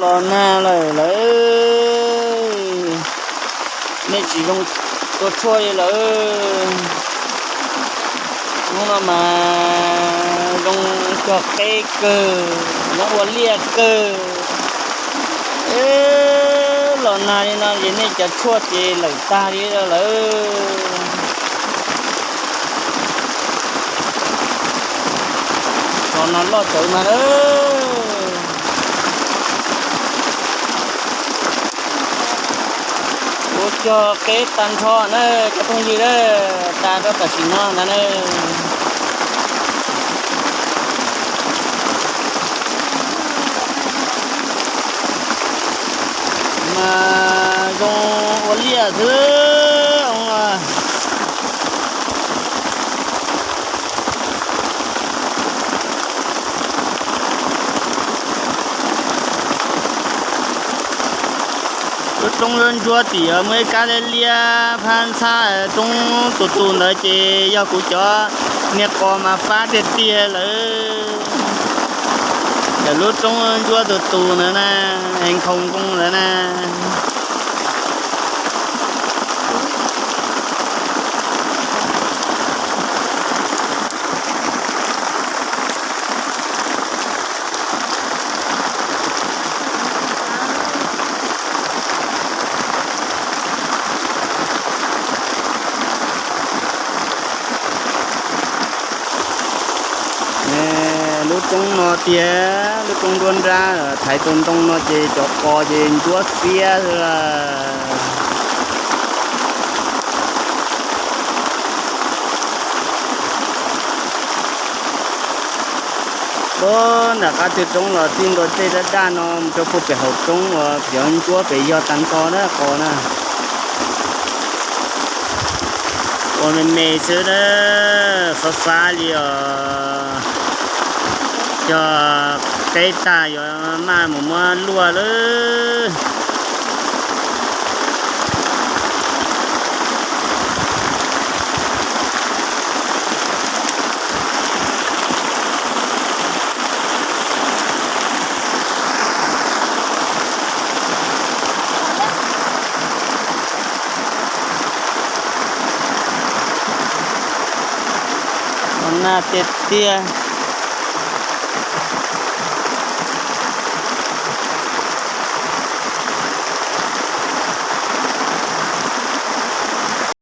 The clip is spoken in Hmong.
Los nag lawm lawm, nej tsis zoo tua tshuaj li lawm. Hnub no mas zoo cog qeb kawg, zoo ua liaj kawg. Los nag li no ces nej cov tshuaj ces lawm tag li lawm. Los nag loj tsawv mas lawm. Kuv cog qeb tag nrho na, cov phooj ywg na, tas rau tam sim no ntag na. Mas zoo ua liaj xwb. Lub roob ntsuab tim muaj ib kab liab liab phab ntxhab roob tus tus ntawd ces yog kuv cov niag qos mas fab tiag tiag lawm. Ntawm lub roob ntsuab tus tus ntawd na, nkhaus nkoos ntawd na. Lub roob no tiag, lub roob nruab nrab thaiv tus ntoo no ces cov qos ces ntsuab xiab xwb lawm. Tuaj nram qab tw roob los txij ntua tej daj daj no mus rau puag pem hauv roob uas cov ntsuab pem yog tag nrho na qos na. Ua me me xwb na, fab fab li os. Cog qeb tag yuav maj mus muab luaj lawm. Los nag tiag tiag.